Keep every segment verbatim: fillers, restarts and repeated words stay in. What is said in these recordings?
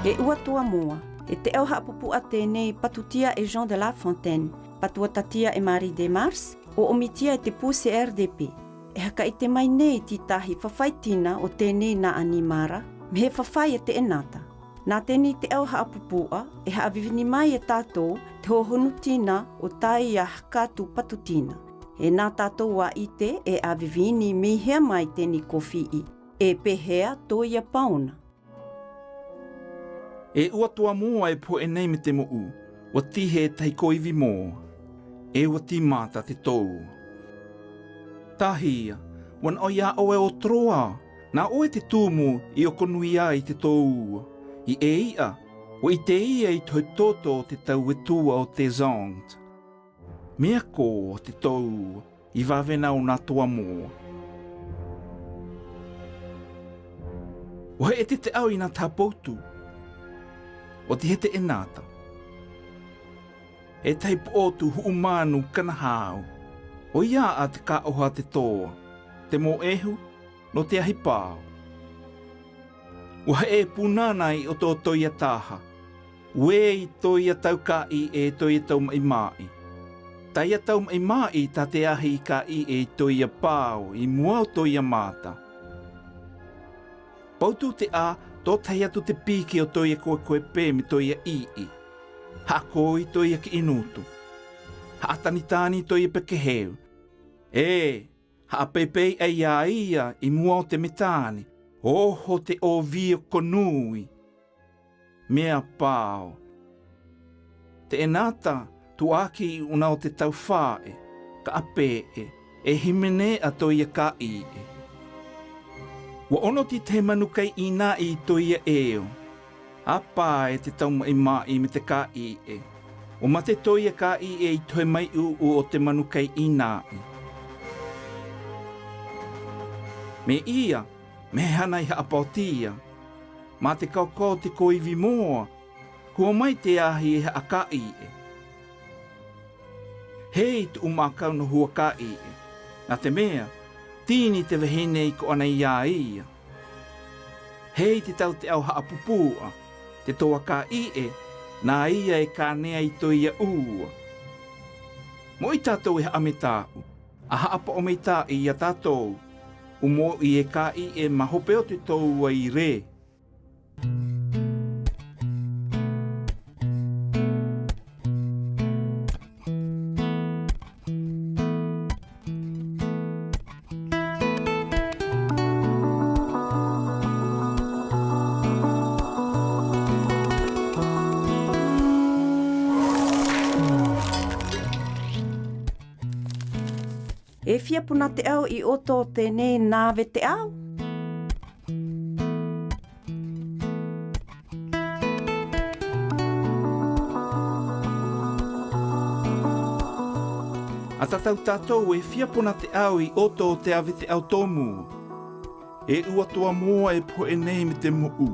E ua toa moa, e te'ao ha'apupu'a tenei patutia e Jean de La Fontaine, patuatatia e Marie Demars, o'omitia e te pū C R D P. E haka ite mai nei ti tahi fafai tina o tenei na ani mara, mehe fafai e te enata. Na tenei te'ao ha'apupu'a, e ha'avivini mai e tatou te hohonu tina o taia haka tu patu tina. E na tatou a ite e avivini mei hea mai tenei kofi'i, e pehea toia paona. E ua toa moa e pohe nei me te mo'u, ua tihe e tahi koivi moa. E ua timata te toua. Tahi ia, ua na'oi a oe o Troa, na oe te tumu i okonu ia i te toua. I ei'a, ua ite ia i te hoi toto o te tau wetua o Tezant. Mea ko te toua i vave nau na toa moa. Ua he'e te te'ao i na taha poutu. Ua tihe te enata. E tahi potu hu'u manu kana hau. Oia a te ka oha te toa, te moehu, no te ahi pao. Ua he'e pūnana i oto toia taha. Ue i toia tau ka'i e toia tau ma'i-ma'i. Taia tau ma'i-ma'i ta te ahi i ka'i e i toia pao i mua o toia mata. Poutu te a to tahi atu te piki o toia koekoe pe me toia i'i. Ha'akoi toia ki'i nutu. Ha'atanitani toia pekeheu. E, ha'apeipei ai a ia i mua o te metane, oho te ovi o konui. Mea pao. Te enata, tu'aki i u'una o te tau fa'e, ka 'ape'e, e himene a toia ka'i'e. Ua ono ti tahi manu kai 'ina i toia eo. Apa e te tau ma'i-ma'i me te ka'i'e. Ua mate toia ka'i'e i tohe mai u'u o te manu kai 'ina. Mei ia, mehe hana i ha'apaotia. Ma te kaokao o te koivi moa, hua mai te ahi e ha'aka'i'e. Hei tu'u ma'akau no hua ka'i'e. Na te mea, tini te vahine i ko anaia ia. Hei te tau te'ao ha'apupu'a, te toa ka'i'e, na ia e kanea i toia ua. Mo i tatou e ha'ameta'u, a ha'apa'omei ta'i i a tatou, u mo i e ka'i'e ma hope o te toua i re. E fia puna te'ao i oto tenei na ave te'ao? A tatau tatou e fia puna te'ao i oto te ave te'ao tomu. E ua toa moa e pohe nei me te mo'u.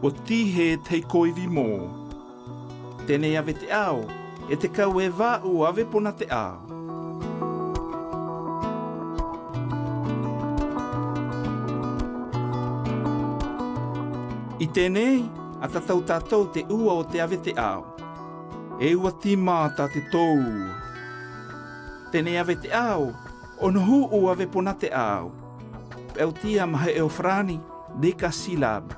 Ua tihe e tahi koivi moa. Tenei ave te'ao, e te kau e va'u ave puna te'ao. I tenei, a tatau tatou te ua o te ave te'ao. E ua timata te toua. Tenei ave te'ao, ono hu'u ave puna te'ao. Pe'autia ma he'e o farani, décasyllabe.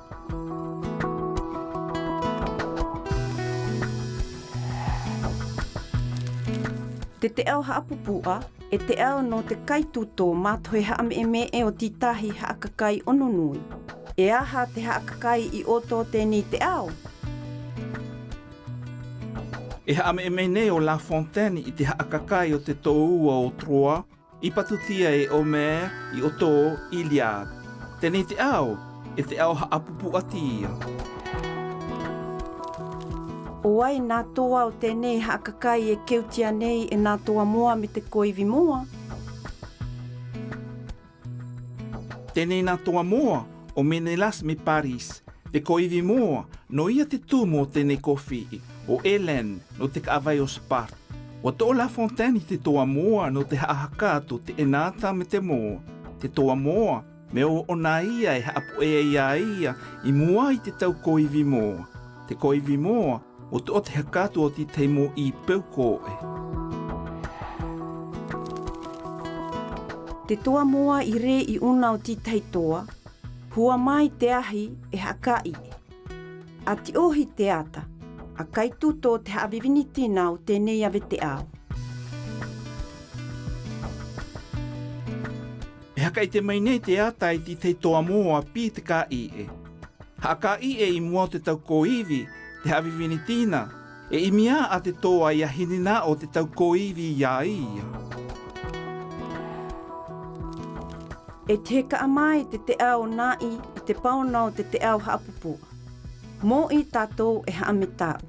Te te'ao ha'apupu'a, e te'ao no te kai tuto ma tohe ha'ame'e-me'e o ti tahi ha'akakai ononui. E aha te ha'akakai i oto tenei te'ao? E ha'ame'e-me'e nei o La Fontaine i te ha'akakai o te toua o Troa, i patutia e Homère i oto Iliade. Tenei te'ao, e te'ao ha'apupu'a tia. O ai na toa o tenei ha'akakai e keutia nei e na toa moa me te koivi moa? Tenei na toa moa, o Ménélas me Paris, te koivi moa, noia te tumu o tenei kofi'i, o Hélène, no te ka'avai o Sparte. Ua to'o La Fontaine i te toa moa no te ha'ahaka atu te enata me te moa, te toa moa, Mea oona ia e ha'apo'ea ia ia i mua i te tau ko ivi moa. Te ko ivi moa, o to, o te haka atu o titha'i mo'i peu koe. Te toa moa i re i una o titha'i toa, hua mai te ahi e ha'aka'ie. A ti'ohi te ata, a kai tuto te ha'avivini tina o tenei a vete'ao. E haka ite mai nei te ata i titha'i toa moa pi te ka'ie. Ha'aka'ie i mua o te tau ko ivi te ha'avivini tina, e imi a te toa ia hini na o te tau ko ivi ia ia. E tiha ka ama i te te'ao na'i i te paona o te te'ao ha'apupu'a. Mo'i tatou e ha'ameta'u.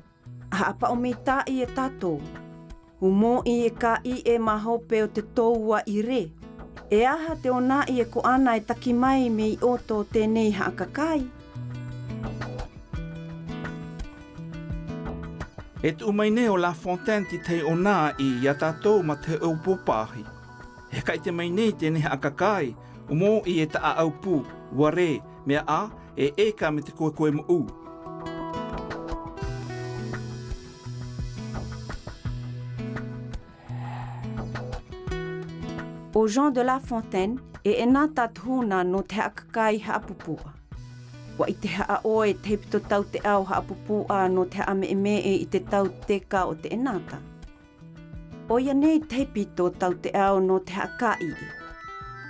A ha'apa'omita'i e tatou. U mo'i e ka'ie ma hope o te toua i re. E aha te ona'i e ko'ana e taki mai mei oto o tenei ha'akakai? E tu'u mai nei o La Fontaine titha'i ona'i ia tatou ma te heupu pahi. E haka ite mai nei tenei ha'akakai, u mo'i e ta'a'au pu, ware, mea a, e eka me te koekoe mo'u. O Jean de La Fontaine, e enata tuhuna nō te ha'akakai ha'apupu'a. Wa i te ha'a'oe e te hepito tau te'ao ha'apupu'a nō te ha'ame'e-me'e i te tau teka o te enata. Oia nei te hepito tau te'ao nō te ha'aka'ie.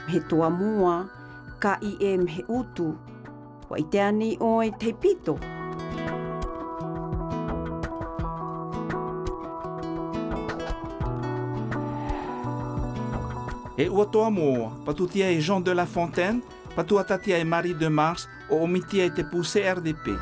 Mehe toa moa, ka'ie mehe utu. Wa i te ani oe te hepito. E ua toa moa, patutia e Jean de La Fontaine, patuatatia e Marie de Mars, o omitia e te pū C R D P.